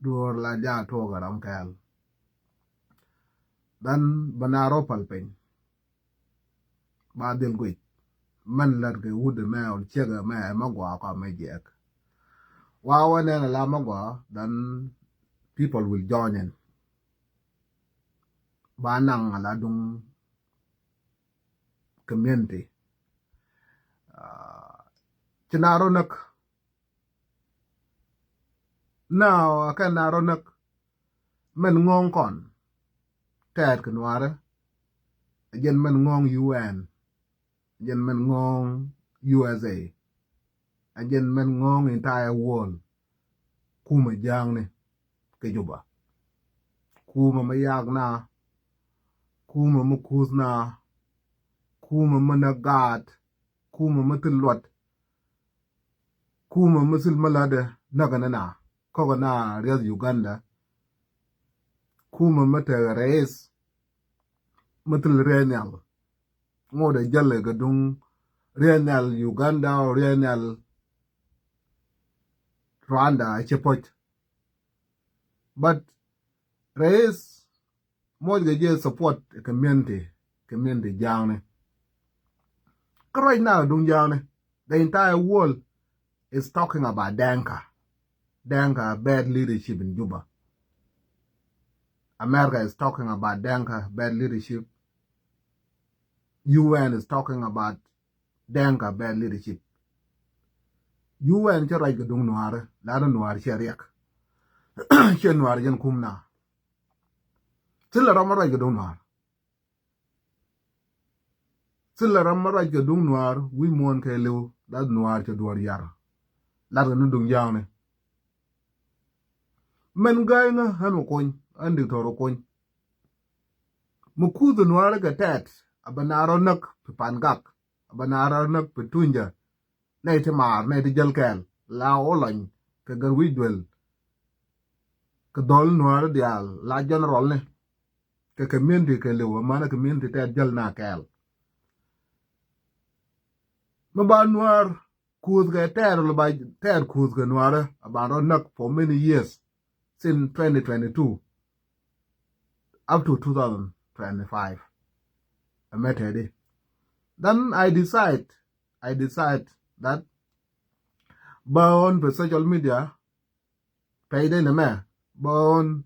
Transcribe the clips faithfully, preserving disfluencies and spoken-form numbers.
Duɔ̱ɔ̱r la jaa tuɔɔk ɛ ram kɛɛl. Dhan bä na rɔ pal piny. Ba dhil guic mɛn lät kɛ wut ɛmɛ ol ciek ɛmɛ ɛ ma gɔaa kɔ mɛ jiɛk. Wa wä nɛn ala ma gɔaa, then people will join in. Ba naŋ ala duŋ community. Ci na rɔ näk. Now a kɛn na rɔ näk. Mɛn ŋɔ̱ɔ̱ŋ kɔn tɛɛt kɛ nuaarɛ. A jɛn mɛn ŋɔ̱ɔ̱ŋ U N. A jɛn mɛn ŋɔ̱ɔ̱ŋ U S A. A jɛn mɛn ŋɔ̱ɔ̱ŋ entire world. Kumɛ ja̱a̱ŋni kɛ Juba. Kumɛ mɛ yak na. Kumɛ mɛ kuth na. Kumɛ mɛ na gaat. Kumɛ mɛ thil luɔt. Kumɛ mɛ thil mɛ ladɛ näkɛ nɛ na kɔkɛ na riath Uganda. Kumɛ mɛ tekɛ reis mɛ thil riath nhial. Ŋot ɛ jälɛ kɛ duŋ riath nhial Uganda ɔ riath nhial Rwanda ɛ cɛ pɔc. But reis moc kɛ jiɛ support community, community ja̱a̱ŋni. Kä ruac na duŋ ja̱a̱ŋni, the entire world is talking about Denka. Denka bad leadership in Juba. America is talking about Denka bad leadership. U N is talking about Denka bad leadership. U N cɛ ruac kɛ duŋ nuaarä, la ni nuaar cɛ riɛk. Cɛ nuaar jɛn kum na. Thilɛ ram ma ruac kɛ duŋ nuaar. Thilɛ ram ma ruac kɛ duŋ nuaar wi̱i̱ muɔ̱ɔ̱n kɛ li̱w, la nuaar cɛ duɔ̱ɔ̱r yar. Lat kɛ ni duŋ ja̱a̱ŋni. Mɛn ga̱a̱y ŋä ɣän wä kuny, ɣän diktor wä kuny. Mi kuth nuaar kɛ tɛt a bɛ na rɔ näk pi pan gak, a bɛ na rɔ näk pi tunyä. Nɛy ti maar, nɛy ti jäl kɛɛl la wä lɔny kɛ gɛr wi̱c duel. Kɛ dhɔl nuaar diaal la general ni kɛ community kɛ liw, amanɛ community tɛt jäl na kɛɛl. Mi ba nuaar kuth kɛ tɛɛr, lɔ ba tɛɛr kuth kɛ nuaarä a ban rɔ näk for many years since twenty twenty-two up to two thousand twenty-five. Ɛmɛ tɛdi. Then I decide, I decide that bä on the social media page dɛ nɛmɛ, bä on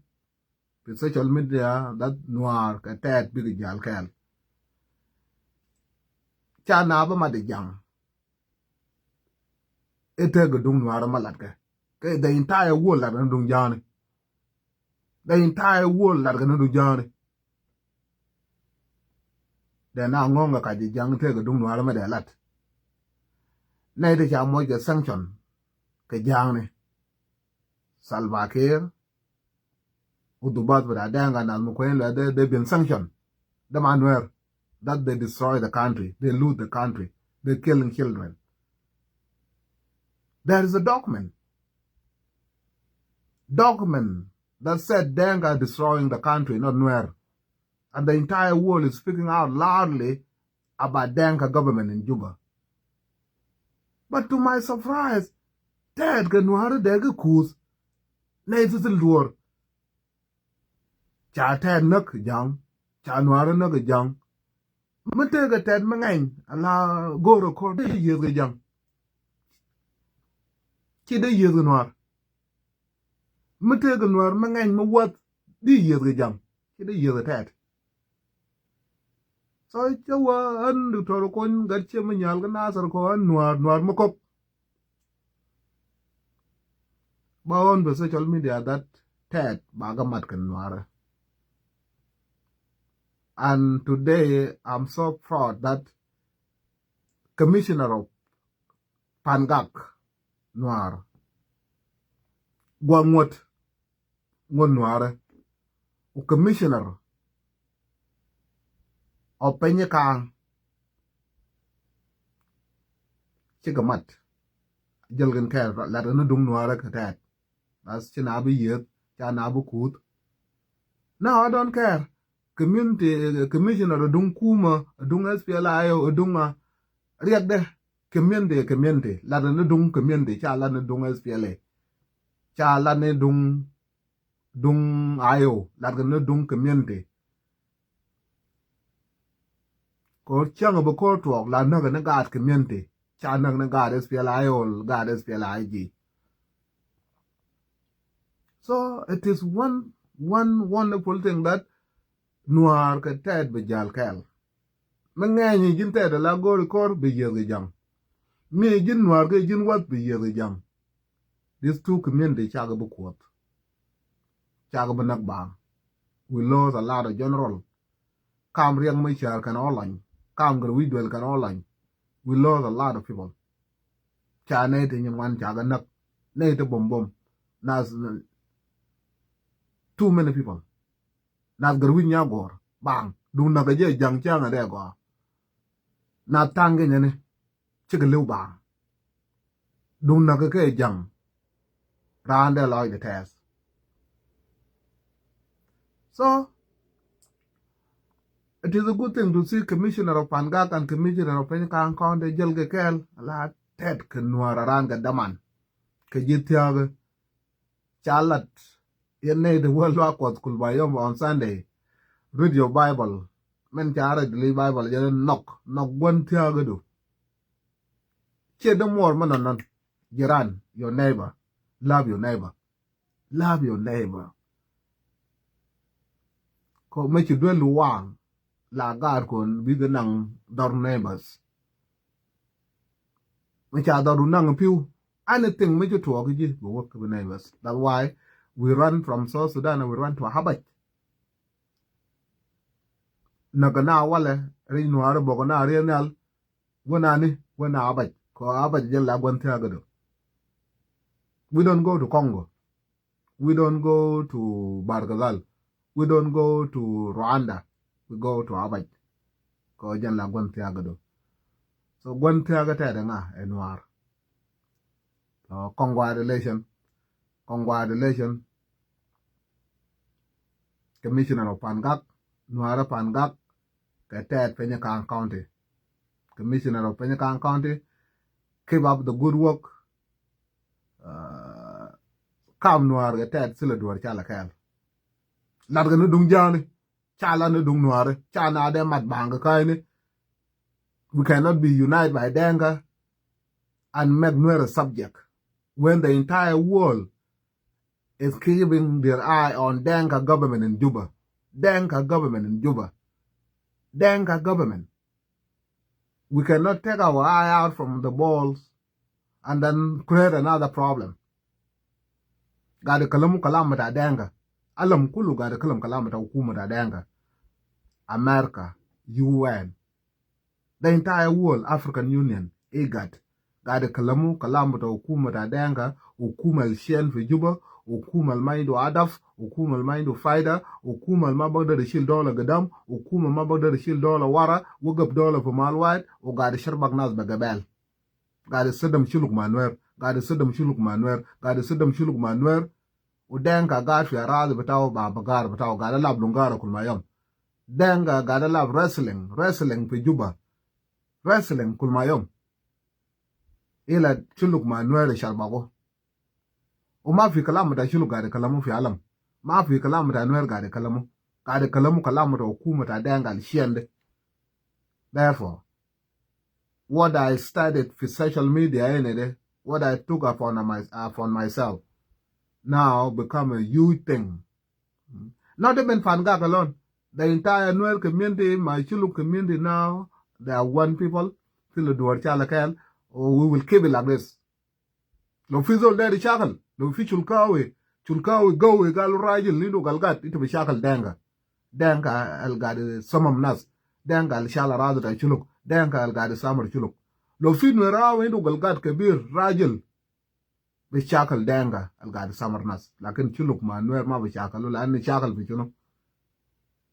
the social media that nuaar kɛ tɛɛt bikɛ jal kɛɛl. Ca na bä ma di jaŋ. I̱ tekɛ duŋ nuaarä ma latkɛ. Kɛ the entire world latkɛ ni duŋ ja̱a̱ni. The entire world latkɛ ni duŋ ja̱a̱ni. Dee na ŋɔ̱ŋ kɛ kac ji̱ ja̱ŋ tekɛ duŋ nuaarä ma dee lat. Nɛy ti ca moc kɛ sanction kɛ ja̱a̱ni. Salva Kiir. Udu bath bita Denka nas mi kuen lɛ, they, they been sanctioned. Dem a Nuer that they destroy the country, they loot the country, they killing children. There is a document. Document that said Denka are destroying the country, not Nuer. And the entire world is speaking out loudly about Denka government in Juba. But to my surprise, tɛɛt kɛ nuaarä dee kɛ kuth. Nɛy ti thil duɔr. Ca tɛɛt näk ja̱ŋ, ca nuaarä näk ja̱ŋ. Mi tekɛ tɛɛt mi ŋɛny ala go̱o̱rä ko̱r dee yieth kɛ ja̱ŋ. Ci dee yieth kɛ nuaar. Mi tekɛ nuaar mi ŋɛny mi wäth di yieth kɛ ja̱ŋ. Ci dee yieth kɛ tɛɛt. So cä wä ɣän Doctor Okony gat ciɛ mi nyal kä Nasir kɔ ɣän nuaar, nuaar mi kɔk. Ba on the social media that tɛɛt ba ga mat kɛ nuaarä. And today I'm so proud that commissioner of Pangak nuaar gua̱ ŋuɔ̱t ŋuɔ̱t nuaarä. Ku commissioner of Panyikaŋ cikɛ mat. Jäl kɛn kɛɛl lat ni duŋ nuaarä kɛ tɛɛt. Bas ci na bi yieth, ca na bi kuth. Now I don't care. Community, commissioner duŋ kumä, duŋ S P L A I O, duŋ a riɛkdɛ. Community, community. Lat ni duŋ community, ca lat ni duŋ S P L A. Ca lat ni duŋ, duŋ I O, lat kɛ ni duŋ community. Kɛ ɣöö cäŋ bi ko̱r tuɔɔk la näk ni gaat community. Ca näk ni gaat S P L A I O, gaat S P L A I G. So it is one, one wonderful thing that Nuäär kɛ Tɛɛt bi jäl kɛɛl. Mi ŋɛɛny ji̱n Tɛɛt ala go̱o̱ri ko̱r bi yiëth kɛ ja̱ŋ. Mi ji̱n Nuäär kɛ ji̱n Wäth bi yiëth kɛ ja̱ŋ. These two community cakɛ bi kuɔth. Cakɛ bi näk baaŋ. We lost a lot of general. Kam Riɛk Macäär kɛn ɔ lɔny. Kam Gär Wi̱c Duel kɛn ɔ lɔny. We lost a lot of people. Ca nɛy ti nyin wan cakɛ näk. Nɛy ti bom bom. Nath, too many people. Nath Gär Wi̱c Nyagɔr baaŋ. Duŋ näk kɛ jɛ ja̱ŋ cäŋ ɛ dee gɔaa. Nath Ta̱ŋ kɛ nyɛni. Cikɛ li̱w baaŋ. Duŋ näk kɛ ja̱ŋ. Raan dee lɔcdɛ tɛɛth. So it is a good thing to see commissioner of Pangak and commissioner of Panyakang County jäl kɛ kɛɛl ala Tɛɛt kɛ Nuäär a raan kɛ daman. Kɛ ji̱ thia̱a̱kä. Ca lat yɛn nɛy ti wä luaak Kuɔth kul ba yɔm on Sunday. Read your Bible. Min ca rɛy dili Bible jɛ nhɔk nhɔk gua̱n thia̱a̱kädu. Ciɛ dee muɔɔr mi nɔn nɔn. Jiran, your neighbor. Love your neighbor. Love your neighbor. Kɔ mi ci duel waŋ la gaat kɔn bikɛ naŋ dɔr neighbors. Mi ca dɔr du naŋ pi̱w. Anything mi ci tuɔɔk ji̱ bi wäk bi neighbors. That's why we run from South Sudan and we run to Habaj. Näk kɛ na walɛ ric Nuäärä bok kɛ na riɛn nhial. Wä na ni wä na Abac kɔ Abac jɛn la gua̱n thia̱a̱kä dɔ. We don't go to Congo. We don't go to Barkazal. We don't go to Rwanda. We go to Abac. Kɔ jɛn la gua̱n thia̱a̱kä dɔ. So gua̱n thia̱a̱kä tɛɛdɛ ŋa ɛ Nuäär. So congratulation. Congratulation. Commissioner of Pangak, Nuäärä Pangak, kɛ Tɛɛt Panyakang County. Commissioner of Panyakang County, keep up the good work. Uh, kam Nuäär kɛ Tɛɛt thilɛ duɔ̱ɔ̱r ca lɛ kɛɛl. Lat kɛ ni duŋ ja̱a̱ni, ca lat ni duŋ Nuäärä, ca na dee mat baŋ kɛ ka̱a̱cni. We cannot be united by Denka and make Nuer a subject when the entire world is keeping their eye on Denka government in Juba. Denka government in Juba. Denka government. We cannot take our eye out from the balls and then create another problem. Gaid kalamu kalam bita Denka. Alam kulu gaid kalam kalam bita hukuma bita Denka. America, U N, the entire world, African Union, IGAD, gaid kalamu kalam bita hukuma bita Denka, hukuma al shen fi Juba, hukuma al ma indu adaf, hukuma al ma indu faida, hukuma al ma bagdar ishil dola gidam, hukuma al ma bagdar ishil dola wara, wagab dola fi mal wahid, u gaid sharbak nas be gabel. Gaid sadam shuluk ma Nuer, gaid sadam shuluk ma Nuer, gaid sadam shuluk ma Nuer. U Denka gaid fi aradi bitao ba bagar bitao gaid lab lungara kul ma yom. Denka gaid lab wrestling, wrestling fi Juba. Wrestling kul ma yom. Ila shuluk ma Nuer sharbago. U ma fi kalam bita shuluk gaid kalamu fi alam. Ma fi kalam bita Nuer gaid kalamu. Gaid kalamu kalam bita hukuma bita Denka al shen de. Therefore, what I started fi social media hina de, what I took upon my, upon myself, now become a huge thing. Not even Pangak alone. The entire Nuer community, my Shuluk community now, they are one people. Thilɛ duɔ̱ɔ̱r ca lɛ kɛɛl, we will keep it like this. Lo fi zol deri shakal, lo fi Chulkawi, Chulkawi gawi gal rajil indu gal gat, ita bi shakal Denka. Denka al gaid samam nas. Denka al shala radu ta Chuluk. Denka al gaid samar Chuluk. Lo fi Nuerawi indu gal gat kabir rajil, bi shakal Denka al gaid samar nas. Lakin Chuluk ma Nuer ma bi shakalu, la an shakal fi shunu?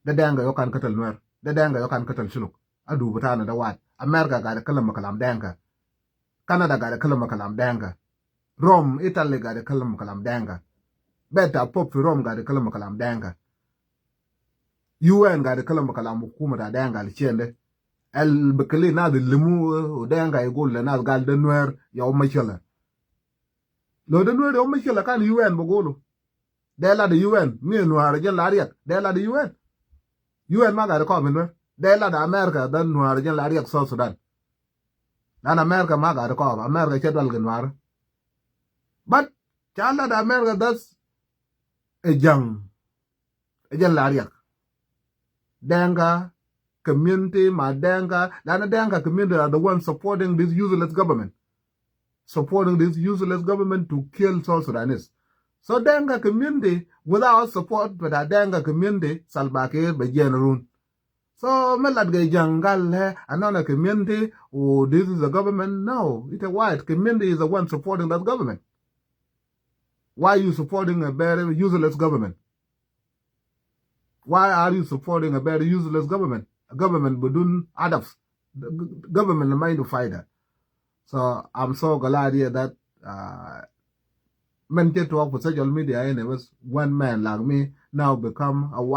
De Denka yo kan katal Nuer. De Denka yo kan katal Chuluk. Adu bitana da wad. America gaid kalam kalam Denka. Canada gaid kalam kalam Denka. Rome, Italy gaid kalam kalam Denka. Beta Pope fi Rome gaid kalam kalam Denka. U N gaid kalam kalam hukuma ta Denka al shen de. El bikili nas limu u Denka igul le nas gal de Nuer ya umma shala. Lo de Nuer yom mi ci la kan U N bɛ golo. Dee lat de U N mi Nuer jɛn la riɛk. Dee lat de U N. U N ma gat kɔm in Nuer. Dee lat de America dan Nuer jɛn la riɛk South Sudan. Lan America ma gat kɔm. America cɛ dual kɛ Nuer. But ca lat de America das ɛ jaŋ. Ɛ jɛn la riɛk. Denka community ma Denka, lana Denka community are the ones supporting this useless government. Supporting this useless government to kill South Sudanese. So Denka community, without support, but a Denka community, Salva Kiir bɛ jiɛn run. So mi lat gɛ jaŋ gal lɛ another community, oh, this is a government. No, it's a white community is the one supporting that government. Why you supporting a very useless government? Why are you supporting a very useless government? A government بدون هدف. Government ma indu faida. So I'm so glad here that uh, mɛn cɛ tuɔɔk for social media, anyway, one man like me now become a